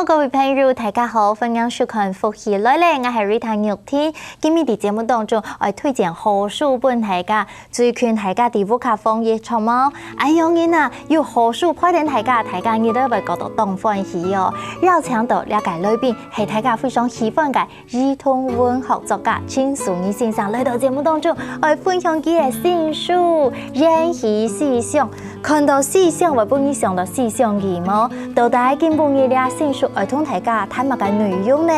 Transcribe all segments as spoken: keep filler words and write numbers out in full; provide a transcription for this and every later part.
各位朋友，大家好，歡迎收看《福氣來了》，𠊎係Rita玉婷。今日在節目當中，愛推薦好書分大家。最近大家在屋下防疫著無？恁樣啊，有好書陪等大家，大家日日會過到當歡喜哦。邀請到這個來賓，係大家非常喜歡个兒童文學作家秦淑儀先生來到節目當中，愛分享佢个新書《緣起思想》。 看到思想會分你想到思想佢無？到底今晡日這新書愛同大家談麼个內容呢？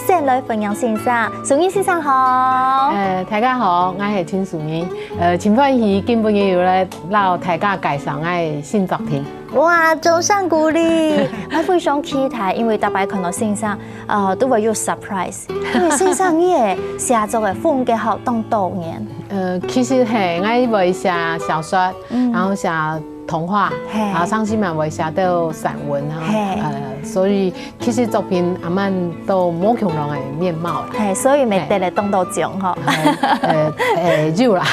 先來歡迎先生，淑儀先生好。呃，大家好，𠊎係秦淑儀。呃，真歡喜今晡日又來摎大家介紹𠊎个新作品。哇，掌聲鼓勵！𠊎非常期待，因為逐擺看到先生，呃，都會有surprise。因為先生你个寫作个風格好當多元。呃，其實係，𠊎會寫小說，嗯。然後寫 童話，嘿。啊，上次嘛會寫到散文哈，嘿。呃，所以其實作品還蠻多無共樣个面貌啦。嘿，所以乜得了當多獎吼。嘿，呃，呃，有啦，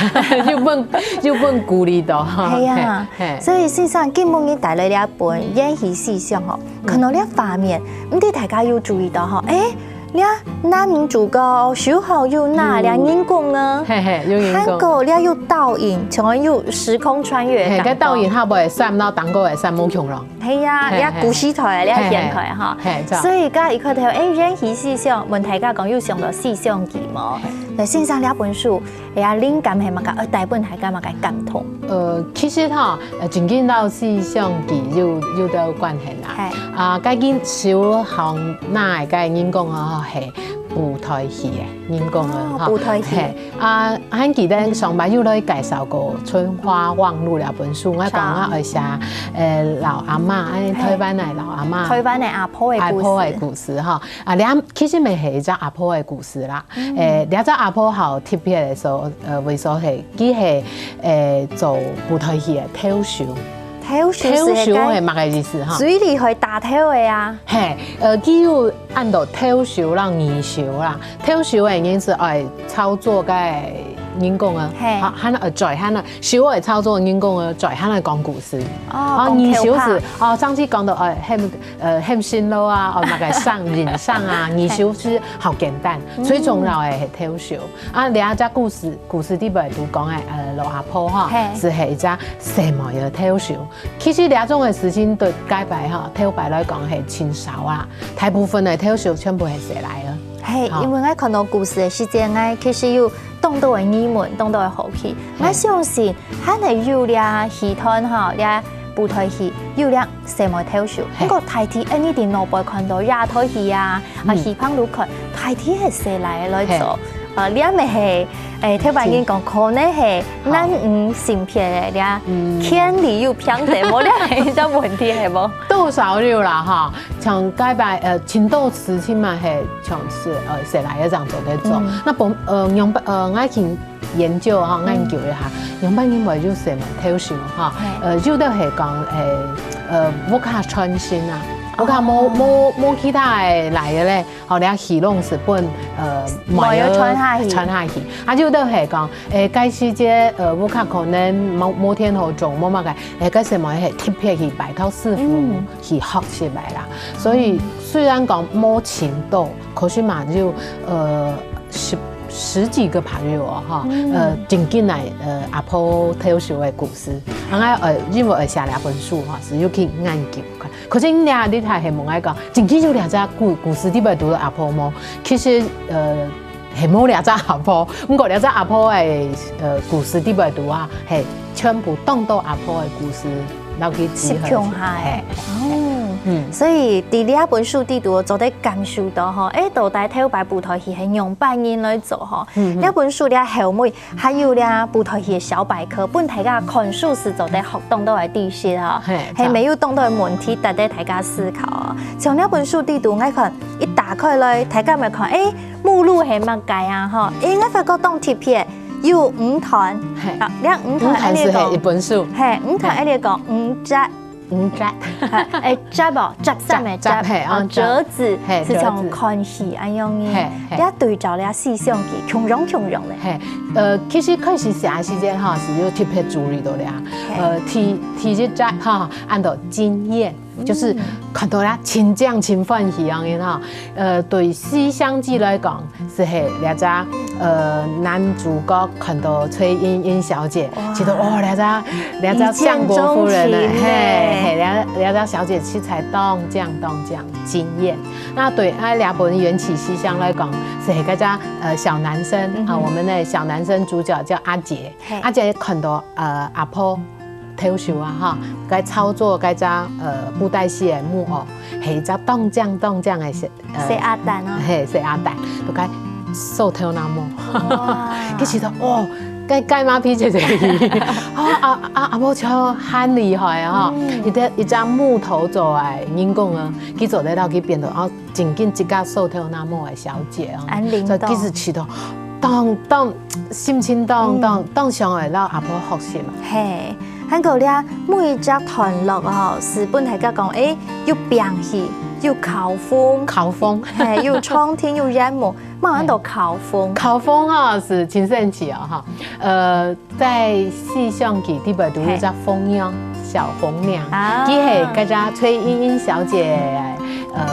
有分，有分鼓勵到哈。嘿呀，嘿，嘿。所以先生今晡日帶來這本《緣起思想》吼，嗯。看到這畫面，毋知大家有注意到吼，誒， 這男女主角手項有拿這人工呢，嘿嘿，有人工。還過這有倒影，像有時空穿越个感覺。嘿，該倒影下背會閃，然後當過會閃，無共樣。係啊，嘿，這古時代，這現代哈。嘿，嘿，著。所以該一開頭，誒，緣起思想，問大家講有想到思想佢無？嘿。那先生這本書， 這靈感係麼个？愛帶分大家麼个感動？呃，其實吼，呃，正經摎思想佢有，有兜關係啦。嘿。啊，該人手項拿个人工吼，係布袋戲个人工个吼。哦，布袋戲。嘿，啊，還記得上擺有來介紹過《春花望路》這本書，𠊎講啊，愛寫，呃，老阿嬤，哎，嘿。台灣个老阿嬤。台灣个阿婆个故事。阿婆个故事吼。啊，這其實乜係一隻阿婆个故事啦。 嗯。誒，這隻阿婆好特別个所，呃，位所係，佢係，誒，做布袋戲个頭手。頭手係頭手係麼个意思哈？水裡會打頭个啊。嘿，呃，佢有安到頭手摎二手啦。頭手个人係愛操作个人工啊，嘿。好，還愛嘴還愛，手愛操作人工啊，嘴還愛講故事。哦，啊，講頭拍。二手係，哦，上次講到，誒，喊，呃，喊新郎啊，哦，麼个相，人相啊，二手係好簡單，嘿。最重要个係頭手。 啊，這隻故事，故事裡背就講个，呃，老阿婆吼，嘿。係，係一隻細妹个頭手。其實這種个事情對該擺吼，頭擺來講係盡少啊，大部分个頭手全部係細倈仔。嘿，吼。因為𠊎看到故事个時節，𠊎其實有當多个疑問，當多个好奇。嘿。𠊎相信，還係有這戲團吼，這布袋戲，有這 細妹頭手。嘿。毋過大體，誒，你在腦背看到夜台戲啊，啊，嗯。戲棚路看，大體係細倈仔來做。嘿。呃，這乜係，誒，頭擺人講，可能係男女性別个這，嗯。權利有平等，無這係一隻問題，係無？多少有啦，哈。像該擺，呃，盡多事情嘛，係，像係，呃，細倈仔正做得做。嗯。那本，呃，仰般，呃，𠊎去 研究哈，嗯。研究一下，仰般人會有細妹頭手哈。嘿。呃，有兜係講，誒，呃，屋下傳承啊，屋下無，哦。無，無其他个倈仔咧，吼，這戲攏係分，呃，妹仔傳下去。妹仔傳下去。啊，有兜係講，誒，該時節，呃，屋下可能無，無田好種，無麼个，誒，該細妹係特別去拜託師傅，嗯。去學習來啦。所以，嗯。雖然講無盡多，可是嘛，就，呃，十，十幾個朋友哦，哈，嗯。呃，正經來，呃，阿婆頭手个故事。啊，𠊎，呃，因為愛寫這本書哈，係有去研究看。可是你啊，你太係問𠊎講，正經有這隻故，故事裡背肚个阿婆無？其實，呃，係無這隻阿婆。毋過這隻阿婆个，呃，故事裡背肚啊，係全部當多阿婆个故事。 摎佢集合起來。集共下來。嘿。哦。嗯。所以，在這本書裡肚，做得感受到吼，誒，到底頭擺布袋戲係仰般人來做吼。嗯，嗯。這本書這後尾，還有這布袋戲个小百科，分大家看書時做得學當多个知識吼。嘿，係，著。乜有當多个問題，值得大家思考哦。像這本書裡肚，𠊎看一打開來，大家乜看，誒， 目錄係麼个啊？吼，嗯。應該發覺當特別，有五段。嘿。啊，這五段五段係，恁呢講，係一本書。嘿，五段，嘿。恁呢講，五折。五折。嘿，誒，折哦，折衫个折，折，嘿，啊，哦，折。折子，嘿，係像折子。看戲恁樣呢。嘿，嘿。這對照這思想佢，共樣共樣个。嘿，呃，其實開始寫个時間吼，係有特別注意到這。嘿。呃，第，第一折吼，安到經驗。就是看到啦，真正真歡喜恁樣哈。呃，對《西廂記》來講，係係這隻呃男主角看到崔鶯鶯小姐，覺得哦，這隻這隻相國夫人呢，嘿嘿，這這隻小姐實在當靚當靚，驚豔。那對啊，這本《緣起西廂》來講，係係這隻呃小男生啊，我們的小男生主角叫阿杰，阿杰看到呃阿婆 頭手啊哈，該操作該隻呃布袋戲个木偶，係一隻當靚當靚个細呃細阿蛋哦，嘿細阿蛋，就該掃頭那毛，哇，佢覺得哦，該該馬屁姐姐，哦阿阿阿婆就很厲害啊哈，一隻一隻木頭做个人工啊，佢做得到佢變到哦，真正一隻掃頭那毛个小姐哦，所以其實覺得當當心情當當當想愛摎阿婆學習嘛。嘿。 還過這每一隻段落吼，係分大家講，誒，又拚氣，又剾風，剾風，嘿，又衝天，又煙幕，嘛安到剾風。剾風哈係真神奇哦哈。呃，在《西廂記》裡背都有隻紅娘，小紅娘，佢係該隻崔鶯鶯小姐，呃，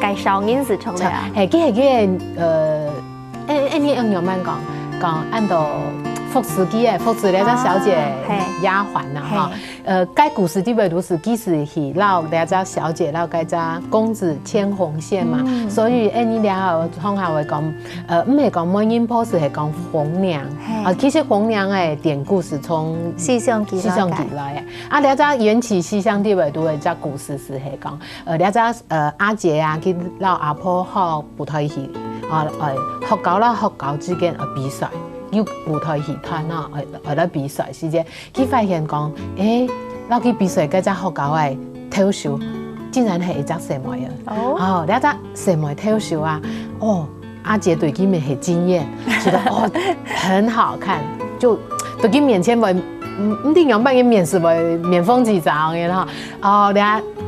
介紹人係出來啊。係，佢係佢个呃。 誒，誒，你用仰般講？講安到服侍佢个，服侍這隻小姐丫鬟吶，哈。呃，該故事裡背都係佢係去摎這隻小姐摎該隻公子牽紅線嘛，所以誒，你這下通常會講，呃，毋係講媒人婆，係講紅娘。啊，其實紅娘个典故係從《西廂記》《西廂記》來个。啊，這隻《緣起西廂》裡背都有一隻故事係係講，呃，這隻 呃，阿姐啊，去摎阿婆學布袋戲，啊，呃，學校摎學校之間愛比賽，有布袋戲團啊，愛愛來比賽時節，佢發現講，誒，摎佢比賽該隻學校个頭手，竟然係一隻細妹啊！哦，這隻細妹頭手啊，哦，阿姐對佢面係驚豔，覺得哦很好看，就對佢面前會，嗯，毋知仰般个面色會面紅耳赤个哈。哦，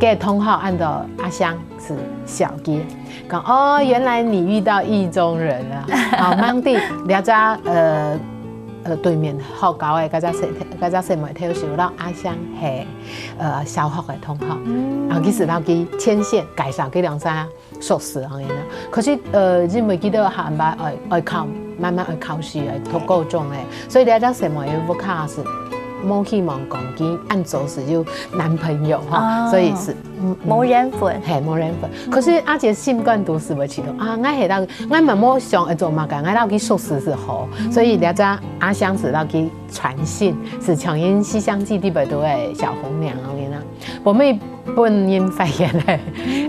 這个同學安到阿香。 係小姐，講哦，原來你遇到意中人啊！哦，吂知這隻呃呃對面學校个該隻細該隻細妹頭手摎阿香係呃小學个同學，啊，其實摎佢牽線，介紹佢兩儕熟識恁樣啊。可是呃，因為佢兜下擺愛愛考，慢慢愛考試，愛讀高中咧，所以這隻細妹个屋下係無希望講佢恁早時有男朋友哈，所以係 嗯，嗯。無緣分。嘿，無緣分。可是阿姐心肝肚係會試著啊，𠊎係摎，𠊎嘛無想愛做麼个，𠊎摎佢熟識係好，所以這隻阿香係摎佢傳信，係像因《西廂記》裡背肚个小紅娘恁樣啊。無乜分人發現咧，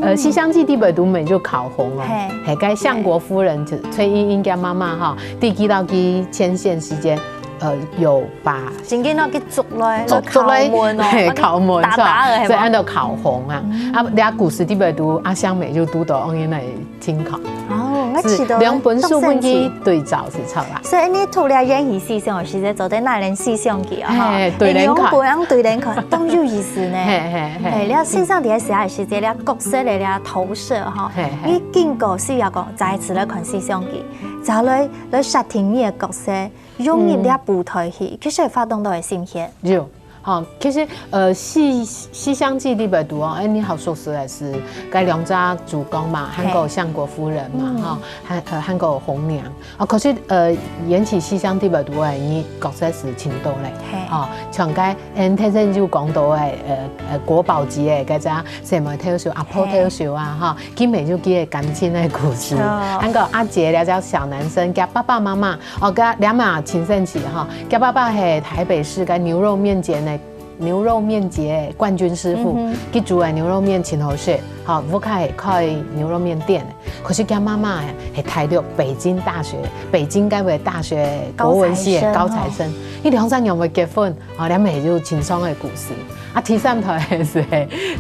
呃，《西廂記》裡背肚乜就剾風哦，嘿，該相國夫人就崔鶯鶯个媽媽哈，知佢摎佢牽線時節，呃，有把 真正愛去捉來，捉捉來，來敲門哦，嘿，敲門，打打的，所以安到剾風啊。啊，這故事裡背肚阿香妹就堵到恁樣个情況。哦，𠊎記得兩本書分佢對照係著啦。所以你讀了《緣起西廂》个時節，做得拿來《西廂記》啊，哈，嘿，對聯看。兩本樣對聯看，當有意思呢。嘿嘿嘿，這先生在寫个時節，這角色个這投射哈，嘿嘿，你經過需要講再次來看《西廂記》，再來來設定你个角色。 融入這布袋戲，其實會發動到个心弦。有，吼，其實呃，《西西廂記》裡背肚哦，誒，你好熟悉个係該兩隻主角嘛，還過相國夫人嘛，吼，還呃還過紅娘。啊，可是呃，《緣起西廂》裡背肚个，你角色係盡多咧，吼，像該 𠊎頭先就講到个，呃呃，國寶級个該隻細妹頭手、阿婆頭手啊，吼，佢乜有佢个感情个故事。還過阿杰這隻小男生，厥爸爸媽媽，哦，厥這嘛親生子吼，厥爸爸係台北市个牛肉麵店个牛肉麵節冠軍師傅，佢煮个牛肉麵盡好食，吼，屋下係開牛肉麵店个。可是厥媽媽係大陸北京大學，北京該位大學國文系个高材生，佢兩儕仰會結婚？ 哦，這乜就親像个故事。啊，第三代係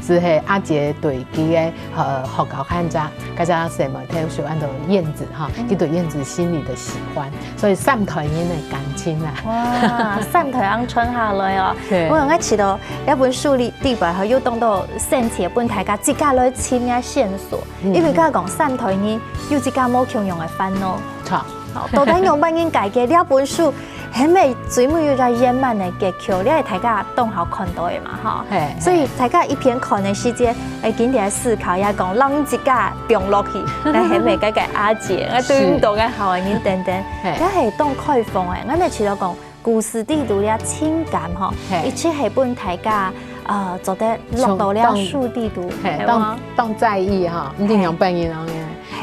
係係阿杰對佢个呃學校看隻，該隻細妹頭手安到燕子哈，佢對燕子心裡个喜歡，所以三代人个感情啊。哇，三代恁傳下來哦。對。𠊎𠊎試著這本書裡底背吼，有當多細節分大家自家來尋个線索，因為佢講三代人有自家無共樣个煩惱。著。哦，到底仰般人解決這本書？係毋係最尾有隻圓滿个結局，這係大家當好看到个嘛，吼。係，所以大家一片看个時節，會緊在思考，也講讓自家放落去，該係毋係該个阿姐，該對毋到个好个人等等，係。也係當開放个。𠊎等除了講故事裡肚个情感吼，係。一切係分大家呃做得落到這書裡肚，係，當當在意哈，毋定樣般人樣个。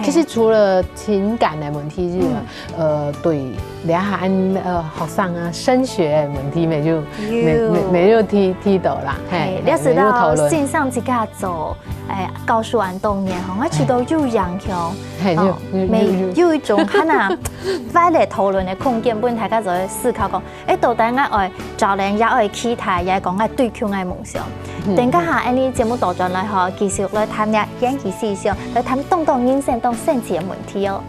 其實除了情感个問題之外，呃，對，這下呃學生啊，升學个問題，乜就乜乜乜就提提到啦，係，這係到先生自家做，誒，教書恁多年吼，𠊎知道有影響，係，就乜有一種可能，大家討論个空間，分大家做思考講， 誒，到底𠊎愛招人，也愛期待，也講𠊎追求𠊎夢想。等下下，𠊎等節目倒轉來吼，繼續來談這演藝思想，來談當多人生當生趣个問題哦。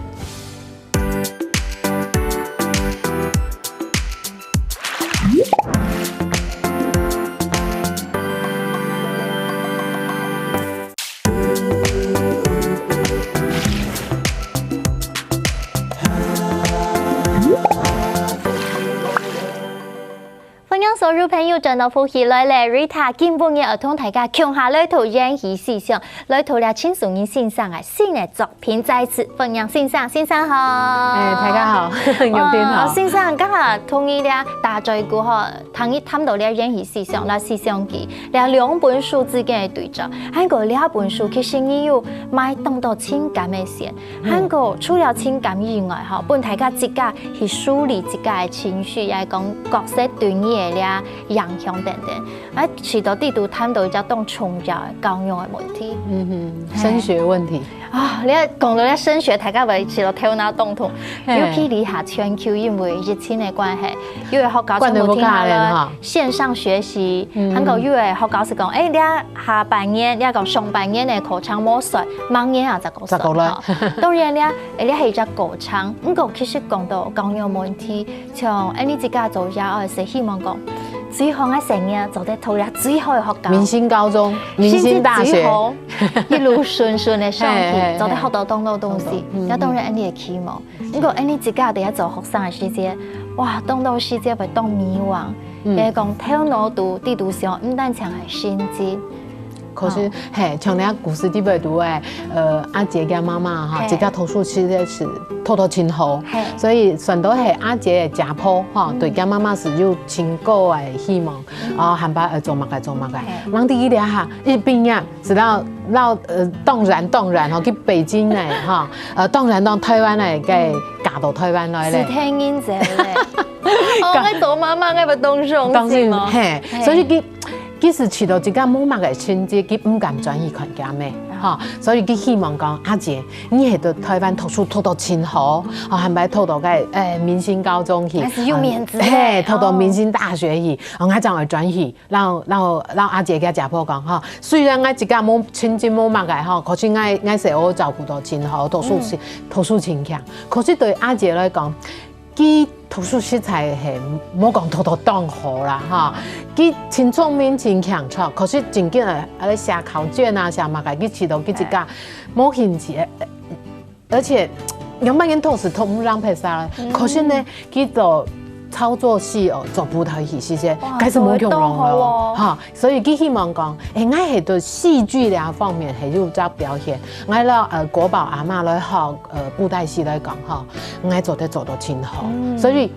歡迎所有朋友轉到福氣來了，Rita今晡日愛同大家共下來討演藝思想，來討論陳松勇先生个新个作品再次歡迎先生，先生好。誒，大家好，玉萍好。先生，剛下同你這打嘴鼓吼，同你談到這演藝思想，來思想佢，這兩本書之間个對照，還過這本書其實你有買當多情感个線， 還過除了情感以外吼，分大家自家去梳理自家个情緒，也講角色對你个這影響等等。啊，其實裡肚談到一隻當重要个教育个問題。嗯哼，升學問題。啊，你講到這升學，大家會其實頭腦當痛，尤其這下全球因為疫情个關係，有个學校全部停下來，線上學習，還過有个學校係講，誒，這下半年，這講上半年个課程無算，明年啊再 再過來。當然了，這係一隻過程。毋過其實講到教育問題，像𠊎等自家做爺哀，係希望講，最好个細人做得讀這最好个學校，明星高中、明星大學，一路順順个上去，做得學到當多東西。這當然𠊎等个期望。毋過𠊎等自家在做學生个時節，哇，當多時節會當迷惘，也講頭腦肚、裡肚想，毋單淨係成績。 可是，係，像你故事裡背肚个，呃，阿姐佮媽媽哈，自家讀書其實係讀到盡好，所以算到係阿姐个家婆哈，對佮媽媽係有盡高个希望，啊，還把呃做麼个做麼个，人第一年哈，一畢業，直到到呃當然當然吼，去北京呢哈，呃當然到台灣呢，該嫁到台灣來咧。是天人者咧，哦，該做媽媽該不當傷心哦，係，所以佢 其實試著自家無麼个成績，佢毋敢轉去看厥姆，吼，所以佢希望講，阿姐，你係到台灣讀書讀到盡好，吼，還毋係讀到該，誒，明星高中去，還係有面子个，嘿，讀到明星大學去，哦，𠊎正愛轉去，摎摎摎阿姐佮姐婆講，吼，雖然𠊎自家無成績無麼个，吼，可是𠊎𠊎細阿照顧到盡好，讀書讀書盡強，可是對阿姐來講， 佢讀書實在係無講讀到當好啦，哈。佢盡聰明、盡強壯，可是正經个，啊，寫考卷啊，寫麼个，佢試著佢自家無興趣，而且仰般个讀書讀毋上別儕，可是呢，佢做操作戲哦，做舞台戲，其實哇，該係無共樣哦，做得當好哦。哈。 所以佢希望講，誒，𠊎係對戲劇這方面係有隻表現，𠊎摎呃國寶阿嬤來學呃布袋戲來講吼，𠊎做得做到盡好。所以，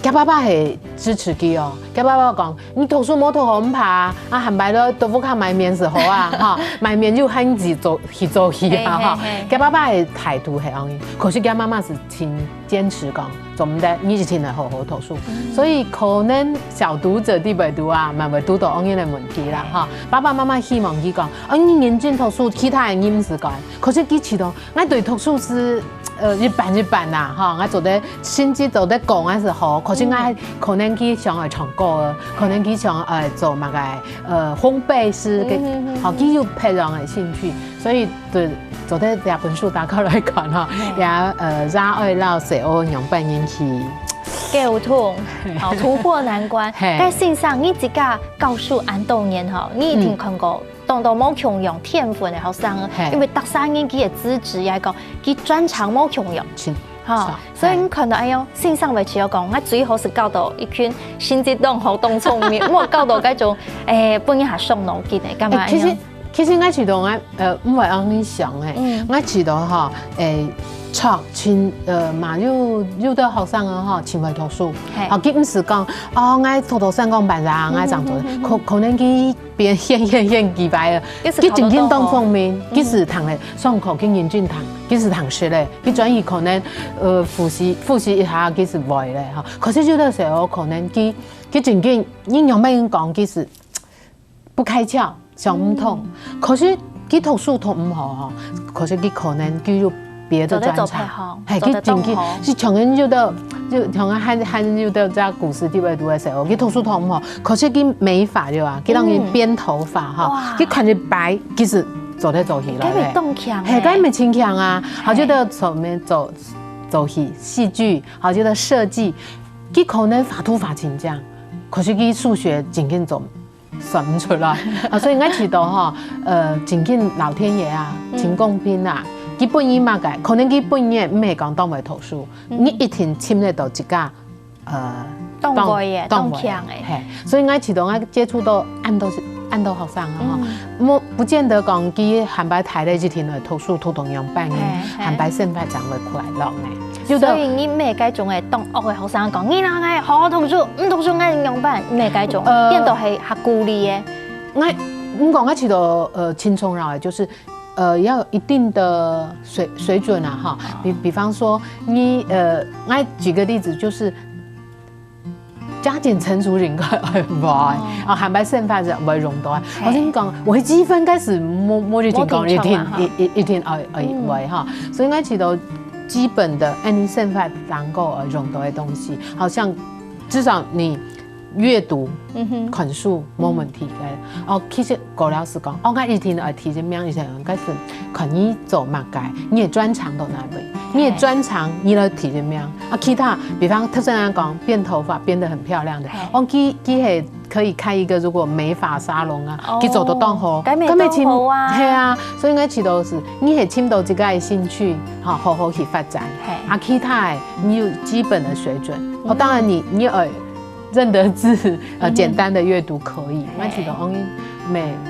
厥爸爸係支持佢哦，厥爸爸講，你讀書無讀好毋怕啊，啊，還擺落到屋下賣麵係好啊，哈，賣麵又喊你做去做戲啊，哈，厥爸爸个態度係恁樣，可是厥媽媽係盡堅持講， 做毋得，你一定愛好好讀書。所以可能小讀者裡背肚啊，嘛會堵到恁樣个問題啦，哈。爸爸媽媽希望佢講，哦，你認真讀書，其他个你毋使管。可是佢試著，𠊎對讀書係，呃，一般一般啦，哈。𠊎做得成績做得高，𠊎係好，可是𠊎可能佢想愛唱歌，可能佢想愛做麼个，呃，烘焙師个，好，佢有別樣个興趣。 所以就做得這本書打開來看吼，也呃，爺哀摎細阿仰般形去溝通，好，突破難關。嘿。該先生，你自家教書恁多年吼，你一定看過當多無共樣天分个學生，嘿。因為逐儕人佢个資質也講，佢專長無共樣。是。哦，所以你看到哎喲，先生會知道講，𠊎最好係教導一群成績當好、當聰明，莫教導該種，誒，分人家傷腦筋个，幹嘛？其實其實𠊎知道𠊎，呃，毋會恁樣想誒，嗯，𠊎知道吼，誒，著，盡，呃，嘛有有个學生啊吼，盡會讀書，係，吼，佢毋係講，哦，𠊎讀到三更半夜，𠊎正做，可可能佢變現現現幾擺啊，佢正經當聰明，佢係聽了上課，佢認真聽，佢係聽識了，佢轉去可能，呃，複習複習一下，佢係會了吼。可是有个時候可能佢佢正經，你仰般講，佢係 不開竅，想毋通。可是佢讀書讀毋好吼，可是佢可能佢有別个專長，係，佢正經係像人有个，就像人還還有个在故事裡背讀个時候，佢讀書讀毋好，可是佢美髮對啊，佢讓人編頭髮哈，佢看起白，其實做得做起來，該會當強，係，該會盡強啊，好，就到上面做做戲戲劇，好，就到設計，佢可能畫圖畫盡強，可是佢數學正經做 算毋出來。啊，所以𠊎知道吼，呃，正經老天爺啊，真公平啊，佢分你麼个，可能佢分你毋係講當會讀書，你一定尋得到一个，呃，當會个，當強个，係。所以𠊎知道𠊎接觸到恁多恁多學生啊，吼，無不見得講佢下擺大了一定會讀書讀到仰般个，下擺生活正會快樂呢。 所以你毋係該種誒當惡个學生講，你若愛好好讀書，毋讀書愛仰般？毋係該種，變到係較鼓勵个。𠊎，你講𠊎知道，呃，盡重要个，就是，呃，要有一定的水水準啊，哈。比比方說，你，呃，𠊎舉個例子，就是加減乘除應該會，啊，下擺生活係會用到啊。我先講，微積分開始，無無一定講一定一一一定愛愛會哈。所以𠊎知道 基本的，哎，你生活當中呃用到个東西，好像至少你閱讀、看書無問題个。哦，其實高老師講，哦，𠊎一定愛第一名，以前開始看你做麼个，你个專長到哪位，你个專長你來第一名。啊，其他，比方頭先人講編頭髮編得很漂亮的，哦，佢佢係 可以開一個如果美髮沙龍啊，哦，佢做得當好，該美當好啊。係啊，所以𠊎知道係，你係尋到自家个興趣，哈，好好去發展。係。啊，其他个你有基本个水準，哦，當然你你愛認得字，呃，簡單个閱讀可以。𠊎知道，哦，你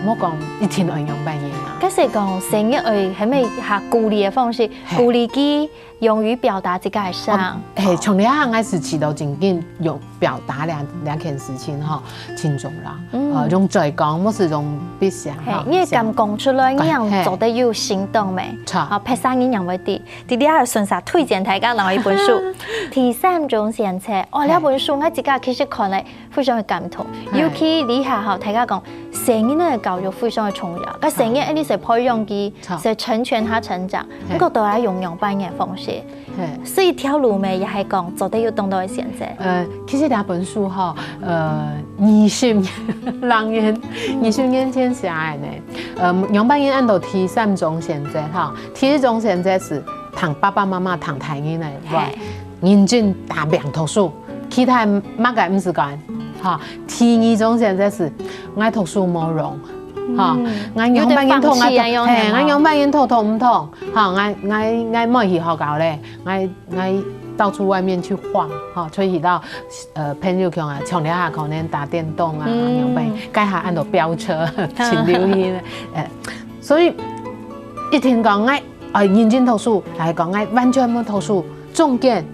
無無講一定愛仰般个啊。該係講，先愛用係無較鼓勵个方式，鼓勵佢 勇於表達自家个想。係，從這下𠊎係知道正經用表達兩兩件事情吼，盡重要。呃，用嘴講，毋係用筆寫吼。你敢講出來，你正做得有行動咩？著。好，別儕人正會知。在這順續推薦大家另外一本書，《第三種選擇》。哦，這本書𠊎自家其實看了 非常个感動。尤其這下吼，大家講細人仔个教育非常个重要，該細人仔一定係培養佢，係成全他成長，毋過都愛用仰般个方式。所以條路咩也係講做得有當多个選擇。呃，其實這本書吼，呃，二十年，人言，二十年前寫个呢。呃，仰般人安到第三種選擇吼，第一種選擇係聽爸爸媽媽聽大人个話，認真打拚讀書。 其他麼个毋使管，哈。第二種選擇係，𠊎讀書無用，哈，𠊎仰般人讀，𠊎讀，係，𠊎仰般人讀讀毋通，哈，𠊎𠊎𠊎莫去學校咧，𠊎𠊎到處外面去晃，哈，出去到呃朋友圈啊，像這下可能打電動啊，仰般，該下安到飆車，盡流行，呃，所以一定講𠊎愛認真讀書，還係講𠊎完全無讀書，中間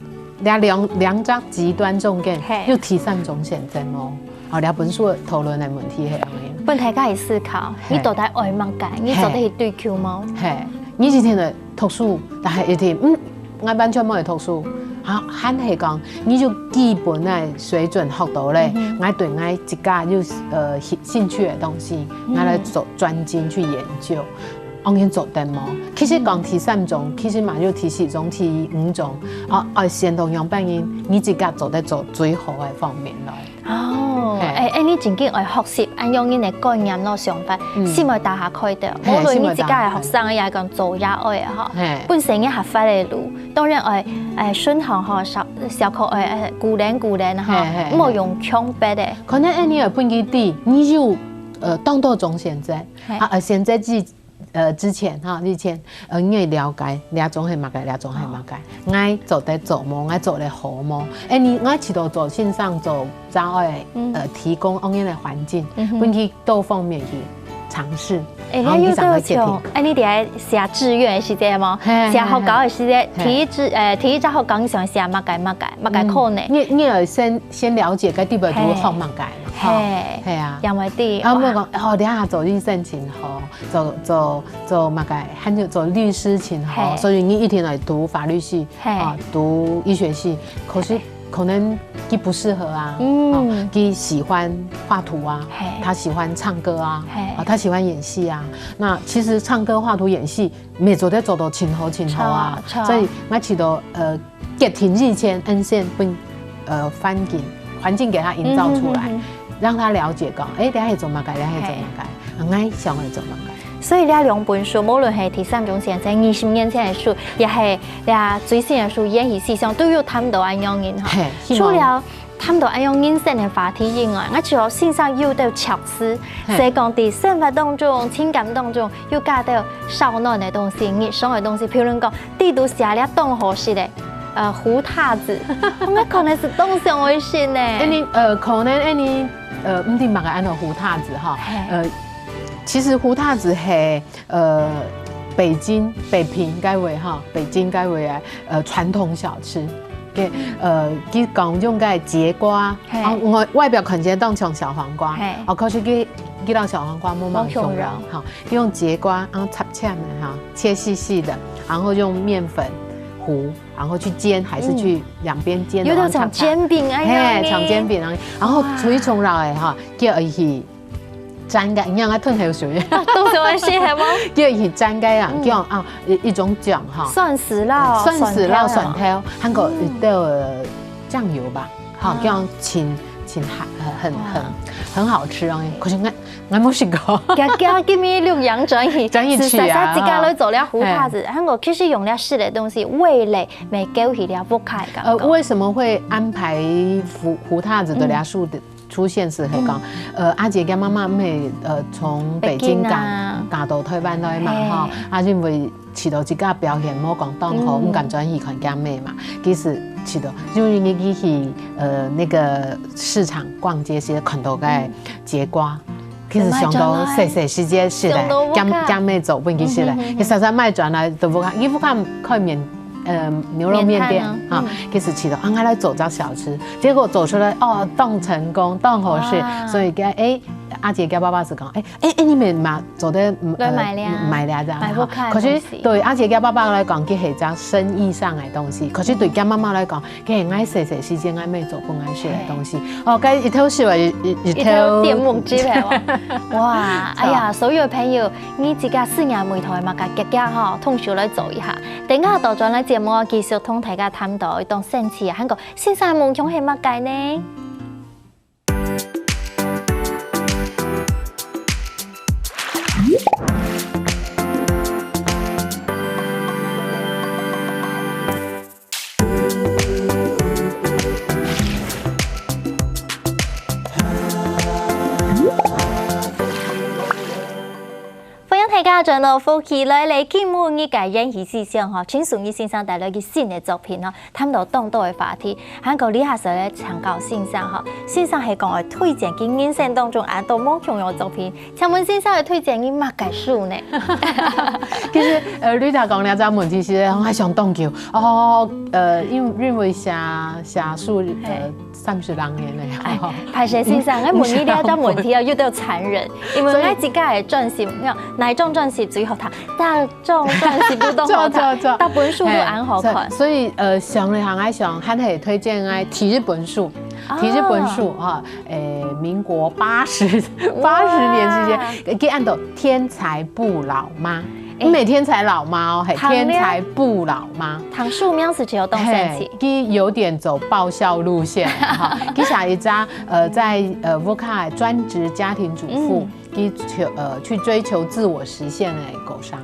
這兩兩隻極端中間，有第三種選擇無？哦，這本書討論个問題係恁樣。分大家去思考，你到底愛麼个？你做得去追求無？係，你一定愛讀書，但係一定，嗯，𠊎完全無愛讀書。啊，還係講，你就基本个水準學到咧，𠊎對𠊎自家有呃興興趣个東西，𠊎來做專精去研究。 恁樣做得無？其實講第三種，其實嘛有第四種、第五種，啊，愛先同樣般人，你自家做得做最好个方面咯。哦，係。哎哎，你正經愛學習，恁樣人个觀念咯、想法，嗯。先愛打下開的。係，無論你自家个學生也講做也愛个吼，係。本身也合法个路，當然愛，哎，順行吼，小小可愛，哎，鼓勵鼓勵吼，係係係。莫用強迫个。可能哎，你愛分佢知，你有呃當多種選擇，係。啊，呃，選擇之呃，之前哈，以前，呃，你會了解，這種係麼个，這種係麼个，𠊎做得做無，𠊎做得好無？哎，你，𠊎試著做先生做招愛，呃，提供恁樣个環境，分佢多方面去嘗試，哎，然後你正會決定。哎，你在寫志願个時節無？寫學校个時節，提志，呃，提一隻學校，你想寫麼个麼个，麼个可能？你，你愛先，先了解該地方有學麼个嘛，哈，係啊。也毋會知，啊，毋過講，哦，這下做醫生真好。 做做做麼个，還有做律師真好，所以你一定愛讀法律系，哦，讀醫學系。可是可能佢不適合啊，哦，佢喜歡畫圖啊，他喜歡唱歌啊，哦，他喜歡演戲啊。那其實唱歌、畫圖、演戲，乜做得做到真好真好啊。所以𠊎試著，呃，決定以前，恁樣先分，呃，環境，環境給他營造出來，讓他了解講，哎，這係做麼个，這係做麼个，啊，𠊎想愛做麼个。所以這兩本書，無論係第三種選擇、二十年前个書，也係這最新个書《演戲思想》，都有談到恁樣个哈。除了談到恁樣人生个話題以外，𠊎知先生有兜巧思，所以講在生活當中、情感當中， 又加兜燒暖个東西、日常个東西，譬如講，裡肚寫了當好食个，呃，胡塔子，𠊎可能係當想愛食呢。恁樣，呃，可能恁樣，呃，毋知麼个安到胡塔子哈。呃，其實胡塔子係，呃，北京、北平該位哈，北京該位个，呃，傳統小吃。 个，呃，佢講用个節瓜，哦，外，外表看起來當像小黃瓜，哦，可是佢，佢摎小黃瓜無麼个相同，哈，用節瓜，然後切切个哈，切細細的，然後用麵粉糊，然後去煎，還是去兩邊煎，有點像煎餅恁樣呢。嘿，像煎餅恁樣，然後最重要个哈，叫佢 煎个，你看𠊎吞口水。當想愛食係無？叫佢煎个啊，叫啊，一，一種醬哈。蒜絲啦，蒜絲啦，蒜頭，還過一兜醬油吧，哈，叫清，清，很，很，很，很好吃哦。可是𠊎，𠊎無食過。佢，佢今日錄影轉去，轉去去啊，係自家來做了胡塔子，還過其實用了食个東西，味蕾乜勾起了屋下个感覺。呃，為什麼會安排胡，胡塔子的這書的 出現時係講，呃，阿姐个媽媽毋係，呃，從北京嫁，嫁到台灣來嘛，吼，啊，因為試著自家表現無講當好，毋敢轉去看厥姆嘛。其實試著，因為佢去，呃，那個市場逛街時看到个節瓜，其實想到細細時節食个，厥，厥姆做分佢食个，佢煞煞買轉來，都毋敢，佢毋敢開面 呃，牛肉麵店，哈，其實試著啊，𠊎來做隻小吃，結果做出來，哦，當成功，當好食，所以佢，哎，阿姐佢爸爸係講，哎，哎，哎，你們嘛做得，嗯，呃，賣了，賣了這樣，哈。可是對阿姐佢爸爸來講，佢係隻生意上个東西，可是對佢媽媽來講，佢係𠊎細細時節𠊎姆做分𠊎食个東西。哦，該一頭食啊，一，一，一頭點目汁了哦。哇，哎呀，所有朋友，你自家四年梅頭嘛，个，个，个吼，通手來做一下。 等下倒轉來節目，繼續同大家談到一種神奇个，還過先生个夢想係麼个呢？ 歡迎大家轉到福氣來了，今晡日个演戲時間吼，請淑儀先生帶來个新个作品吼，談到當多个話題，還過這下就來請教先生吼，先生係講愛推薦佢人生當中恁多無共樣个作品，請問先生愛推薦佢麼个書呢？其實，呃，Rita講這隻問題係，𠊎想當久，哦，呃，因，因為寫，寫書，呃， 三十零年了。哎，歹勢先生，𠊎問你這隻問題啊，有點殘忍，因為𠊎自家个專輯，你看，哪一張專輯最好聽？大眾專輯都當好聽，大本書都恁好看。所以，呃，想了一下，𠊎想還係推薦𠊎第一本書，第一本書啊，誒，民國八十，八十年時節，佢安到《天才不老媽》。 毋係天才老媽哦，係天才不老媽。讀書名字就當神奇。佢有點走爆笑路線哈。佢寫一隻，呃，在，呃，屋下專職家庭主婦，佢求，呃，去追求自我實現个故事啦。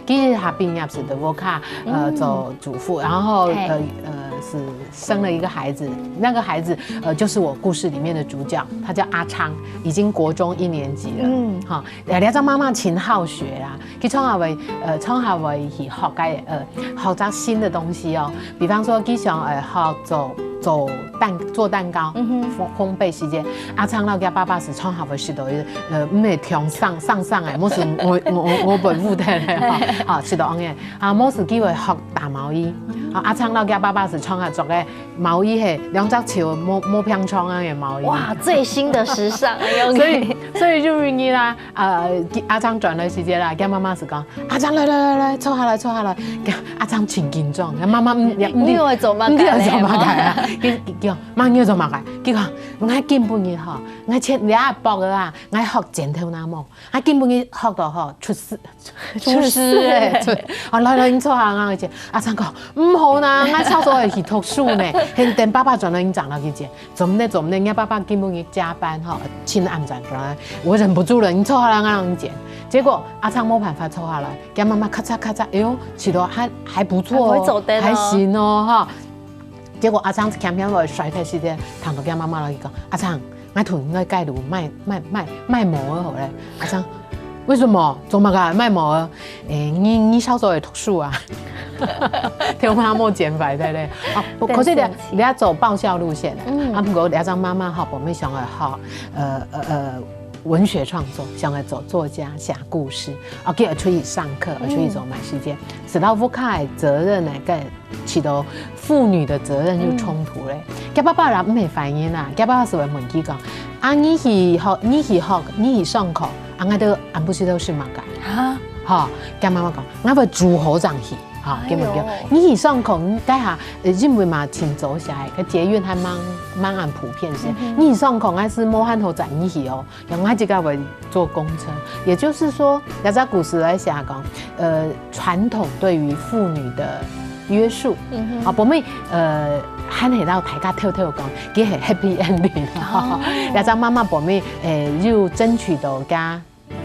佢係畢業時就屋下，呃，做主婦，然後，呃，呃，是生了一个孩子，那个孩子呃就是我故事里面的主角，他叫阿昌，已经国中一年级了。嗯，哈，呃，你知道妈妈勤好学啊，去创下为呃创下为去学个呃学着新的东西哦，比方说佢想呃学做做蛋做蛋糕，嗯哼，烘烘焙时间，阿昌老家爸爸是创下为食到呃毋系听上上上哎，毋是我我我我本部的嘞哈，好食到安尼啊，毋是机会学打毛衣，啊阿昌老家爸爸是创下做个毛衣嘿，两只手摸摸平常啊个毛衣。哇，最新的时尚，所以所以就因为啦，呃，阿昌转来时间啦，佢妈妈是讲，阿昌来来来来，坐下来坐下来，阿昌真紧张，妈妈嗯，你会做么个？你会做么个啊？佢佢讲，妈你会做么个？佢讲，我今晡日吼，我前两日啊，我学剪头那毛，我今晡日学到吼出师。 厨师哎，出啊来来，你坐下啊，阿昌讲，毋好啦，𠊎朝早愛去讀書呢，現等爸爸轉來，你正來去剪。做毋得做毋得，人家爸爸今晡日加班吼，盡暗轉轉來，我忍不住了，你坐下來，𠊎同你剪。結果阿昌無辦法坐下來，佢媽媽咔嚓咔嚓，哎喲，試到還還不錯哦，還會做得哦。還行哦哈。結果阿昌輕輕个摔開時間，聽到佢媽媽來講，阿昌， 𠊎同你个街路賣賣賣賣毛仔好了。阿昌，為什麼？做麼个賣毛仔？誒，你你小時候也讀書啊？天花莫剪白的嘞。哦，不，可是你你要走爆笑路線的。嗯，啊，不過你這樣媽媽哈，我們想要哈，呃呃呃，文學創作，想要走作家寫故事，啊，給我出去上課，出去走滿世界，使到屋下的責任呢，跟 起到父女的責任就衝突咧。佢爸爸啦毋係反應啦，佢爸爸係會問佢講：啊，你去學，你去學，你去上課，啊，𠊎兜暗晡時都食麼个？啊，吼，佢媽媽講，𠊎會煮好正去，吼，佢問佢，你去上課，你該下，呃，因為嘛，盡早起來，个捷運還蠻蠻普遍些，你去上課，𠊎係無閒好載你去哦。 然後自家會坐公車。也就是說，這隻故事來寫講，呃，傳統對於婦女的約束。嗯哼。啊，本尾，呃，還係摎大家偷偷講，佢係happy ending。哦。這隻媽媽本尾，誒，又爭取到佢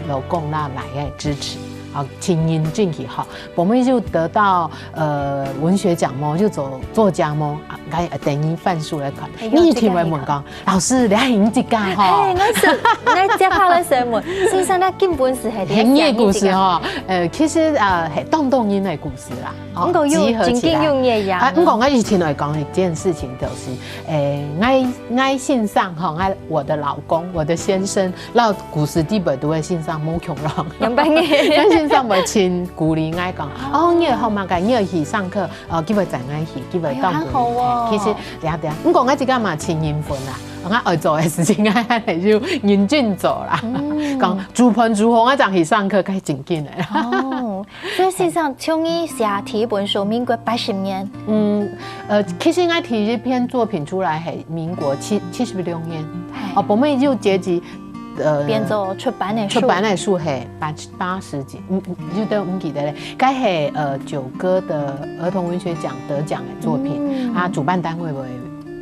老公啦來个支持，啊，盡認真去學。本尾又得到，呃，文學獎麼，又做作家麼，啊，該等於翻書來看。哎喲，你一定會問講， 老師，你還有這個吼？哎，𠊎係，𠊎接下來想問，先生，你根本係係你个故事吼，呃，其實呃，係當多人个故事啦，哦，毋過有集合起來。真正有你个樣啊。啊，毋過𠊎一定愛講一件事情，就是，誒，𠊎𠊎先生吼，𠊎我的老公，我的先生，摎故事裡背肚个先生無共樣。兩百年。𠊎先生會盡鼓勵𠊎講，哦，你愛學麼个，你愛去上課， 哦，佢會載𠊎去，佢會當鼓勵。哎，還好哦。其實，對啊，對啊。毋過𠊎自家嘛盡認份啦，𠊎愛做个事情，𠊎還係有認真做啦。嗯。講煮飯煮好，𠊎正去上課，該正經个。哦，所以事實上，像你寫第一本書，民國八十年。嗯，呃，其實𠊎第一篇作品出來係民國七七十六年。嘿。哦，本尾就結集 呃，變做出版个書。出版个書係八八十幾，嗯，嗯，有點毋記得咧。該係呃九歌的兒童文學獎得獎个作品，嗯。啊，主辦單位會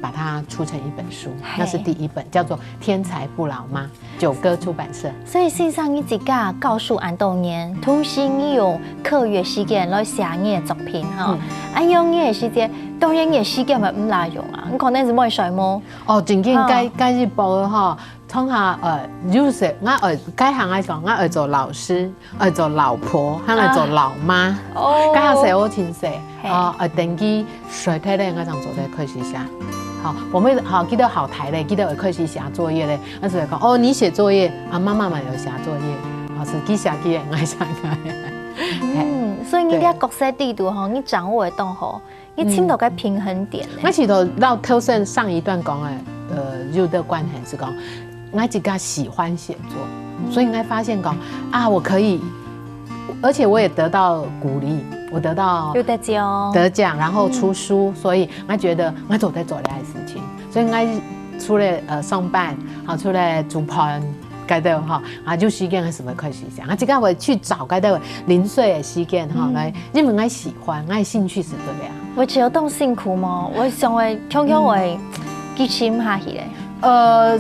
把它出成一本書，嘿。那是第一本，叫做《天才不老媽》，九歌出版社。所以先生你自家教書恁多年，同時你用課餘个時間來寫你个作品吼，嗯。恁樣你个時間，當然你个時間嘛毋罅用啊，你可能係無睡無。哦，正經，哦。該該一步吼， 通常呃，有時𠊎愛該行來講，𠊎愛做老師，愛做老婆，還愛做老媽。哦。該下時我真細，嘿。哦，愛等佢睡忒咧，𠊎正做得開始寫。好，我們好，佢兜好大咧，佢兜會開始寫作業咧，那時候講，哦，你寫作業啊，媽媽嘛有寫作業，哦，係佢寫佢个，𠊎寫𠊎个。嘿。嗯，所以你這角色裡肚吼，你掌握个當好。 你尋到个平衡點呢？𠊎試著摎頭先上一段講个，呃，有个關係係講，𠊎自家喜歡寫作，所以𠊎發現講，啊，我可以，而且我也得到鼓勵，我得到有得獎。得獎，然後出書，所以𠊎覺得𠊎做得做這个事情，所以𠊎除了呃上班，好，除了煮飯， 該兜吼，啊，有時間个時候開始寫，啊，自家會去找該兜零碎个時間吼，來，因為𠊎喜歡，𠊎个興趣係這樣。會覺得當辛苦無？𠊎想會強強會繼續下去咧。呃，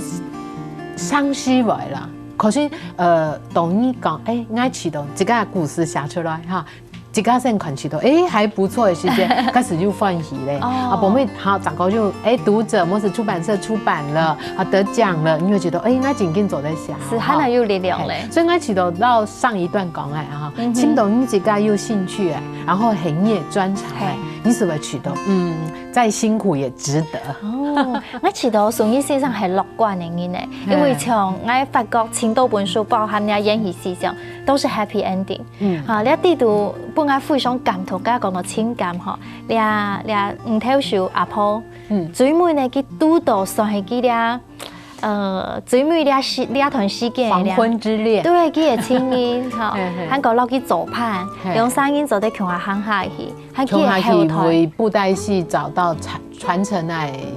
相信會啦。可是呃，當你講，誒，𠊎試著自家个故事寫出來哈，自家先看試著，欸，還不錯个時節，開始就歡喜咧。哦。啊，後尾好，正過就，欸，讀者，或是出版社出版了，啊，得獎了，你會覺得，欸，𠊎正經做得寫，是，哈。還有力量咧。嘿，所以𠊎試著到上一段講个哈，嗯哼。尋著你自家有興趣个，然後係你个專長个，嘿。你係會試著，嗯，再辛苦也值得。哦，𠊎試著孫毅先生係樂觀个人呢，因為像𠊎發覺盡多本書，包含了《演戲思想》，都是happy ending。 嗯。啊，這裡肚本來非常感動，剛剛講到情感吼，這，這黃頭手阿婆，嗯。最尾呢，佢堵著算係佢這，呃，最尾這時，這段時間个這，黃昏之戀。對，佢个情人，吼，嘿嘿。還過落去做伴，嘿。兩儕人做得共下行下去，還佢个後代。共下去為布袋戲找到傳，傳承个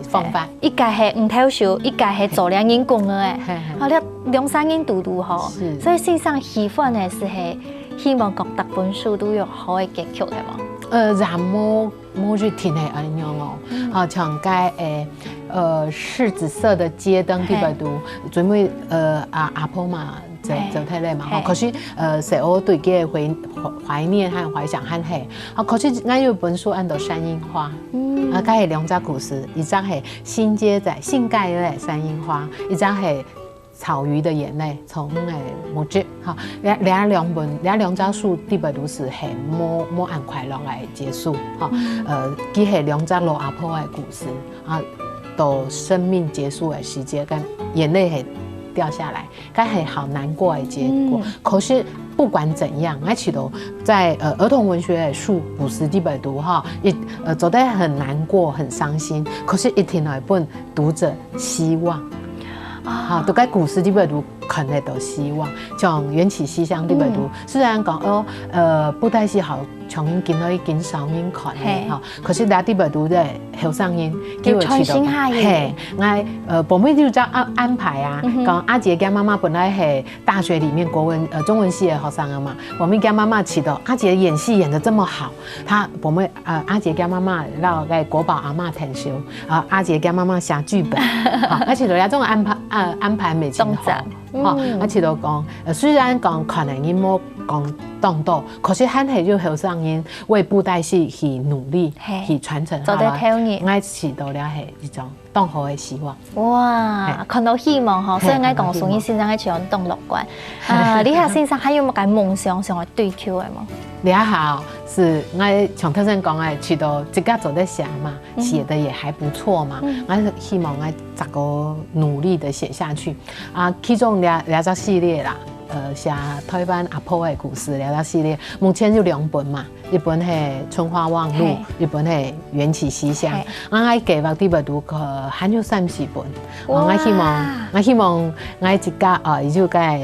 方法。欸，一個係黃頭手，一個係做了人工个欸。嘿嘿。好，這兩儕人堵堵吼，是。所以先生喜歡个係係 希望講逐本書都有好个結局，係無？呃，也無，無一定係恁樣哦。嗯。好，像該，欸，呃，柿子色的街燈，嘿。裡背肚，最尾，呃，阿，阿婆嘛，走，嘿。走忒了嘛，吼，嘿。可是，呃，細阿對佢个懷，懷念和懷想還係，啊，可是𠊎有本書安到《山櫻花》，嗯。啊，該係兩隻故事，一隻係新街仔，新界个《山櫻花》，一隻係 草魚的眼淚，草魚个目汁，哈，這，這兩本，這兩隻書裡背肚係無，無恁快樂个結束，哈。嗯。呃，佢係兩隻老阿婆个故事，啊，到生命結束个時節，該眼淚係掉下來，該係好難過个結果。嗯。可是不管怎樣，𠊎試著在，呃，兒童文學个書故事裡背肚，哈，一，呃，做得很難過、很傷心，可是一定愛分讀者希望。 啊。哈，在該故事裡背肚看得到希望，像《緣起西廂》裡背肚，嗯。雖然講，哦，呃，布袋戲好像緊來緊少人看个，嘿。哈，可是在裡背肚个後生人，就傳承下去。佢會試著，嘿，𠊎，呃，後尾就照安，安排啊，嗯哼。講阿姊厥媽媽本來係大學裡面國文，呃，中文系个學生啊嘛，後尾厥媽媽試著阿姊演戲演得這麼好， 他，我們，呃，阿姊厥媽媽摎該國寶阿嬤𢯭手，啊，阿姊厥媽媽寫劇本，哈，啊，試著這種安排，呃，安排乜盡好，當讚。哈，嗯。啊，試著講，呃，雖然講可能佢無講當多，可是還係有後生人為布袋戲去努力，嘿。去傳承下來。做得投入。𠊎試著了係一種 當好个希望。哇，嘿。看到希望吼，嘿，所以𠊎講，看到希望。孫毅先生个就當樂觀。啊，這下先生還有麼个夢想想愛追求个無？這下哦，係𠊎像頭先講个，試著自家做得寫嘛，嗯。寫得也還不錯嘛，嗯。𠊎希望𠊎再過努力个寫下去。啊，其中這，這隻系列啦，呃，寫台灣阿婆个故事這隻系列，目前有兩本嘛， 一本係《春花望路》，嘿。一本係《緣起西廂》。嘿。啊，𠊎計畫裡背肚，呃，還有三四本。哇。啊，𠊎希望，𠊎希望𠊎自家，呃，有該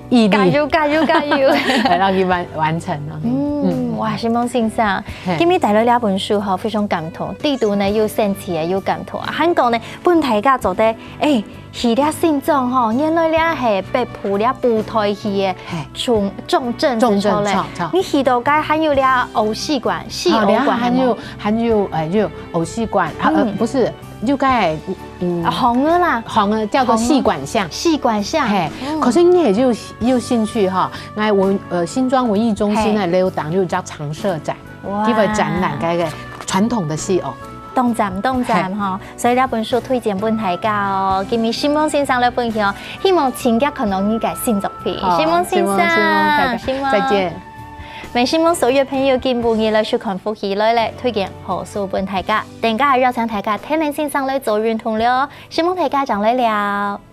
毅力。加油，加油，加油。來讓佢完，完成啊。嗯，嗯。哇，承蒙先生，嘿。今日帶來這本書吼，非常感動。裡肚呢，有生趣个，有感動啊。還講呢，分大家做得，欸， 去這新莊吼，原來這係北埔這布袋戲个，嘿。重，重鎮，重鎮，著咧。著，著。你去到該還有這猴戲館，戲猴館，哦，這還有，係無？還有，呃，有猴戲館，啊，呃，嗯。不是，就該，嗯，啊，巷仔啦。巷仔，叫做戲館巷。巷仔。戲館巷。嘿，嗯。可是你也有，有興趣吼，來文，呃，新莊文藝中心个，嘿。樓頂有一隻常設展。 哇。佢會展覽該个傳統个戲偶。當讚，當讚吼，嘿。所以這本書推薦分大家哦。今日承蒙先生來分享，希望盡遽看到你个新作品。好，承蒙先生，承蒙，承蒙，大家，承蒙。再見。也承蒙所有朋友今晡日來收看《福氣來了》，推薦好書分大家。等下還邀請大家聽林先生來做運動了哦，承蒙大家，正來尞。